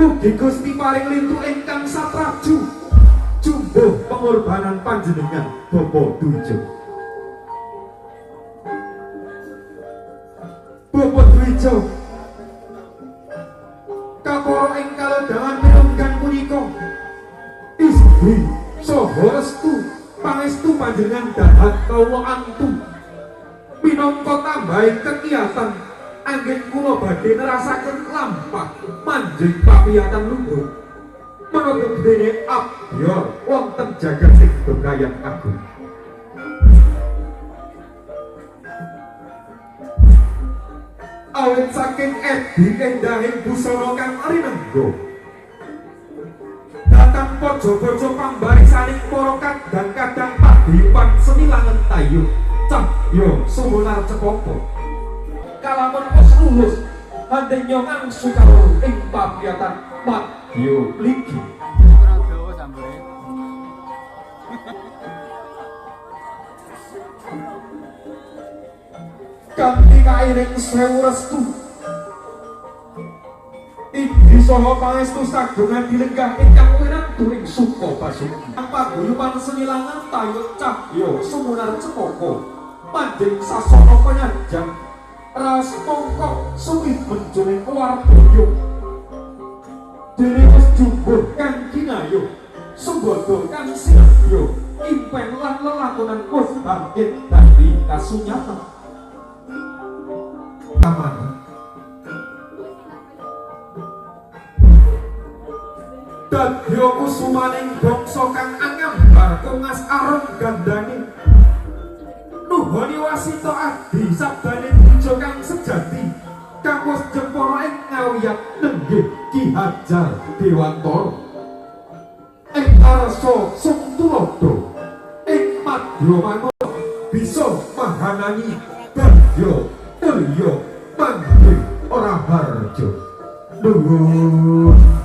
Tugi Gusti paring lintu ingkang sapraju jumbuh pengorbanan panjenengan Bapak Dwijo. Bapak Dwijo kapara ing kalodhangan mirunggan punika istri saha restu pangestu panjenengan dahat kawula antu minangka tambahing kekiatan anggen kula badhe nerasaken lampah manjing papiyatan luhur menapa dene abyor wonten jagat sing dokayan agung. Awit saking edi endahing busana kang rinengga datang pojo-pojo pambarisaning para kadang-kadang paguyuban senilangen tayub cahya sumunar cepapa kalamun wis lulus handenya ngangsu karo ing papiyatan madya mligi. Kurang dawa sambure. Kanthi kairing sewu restu Idi saha pangestu sagungan dilenggah ingkang winantu ing suka basuki. Paguyuban senilangan tayub cahya sumunar cepaka manjing sasana penyanjang raos mongko suwi menjuning wardaya dene wis jumbuh kang kinayuh sembada kang sinadya impen lan lelakonan wis bangkit dadi kasunyatan. Aman. Dadya kusumaning bangsa kang angambar kongas arum gandane nuhoni wasita adi sabdane dwija kang sejati kang wis jepara ing ngawiyat nenggih Ki Hajar Dewantara ing arsa sung tuladha ing madya manca bisa mahanani dadya mulya manggih ora harja. Nuwun.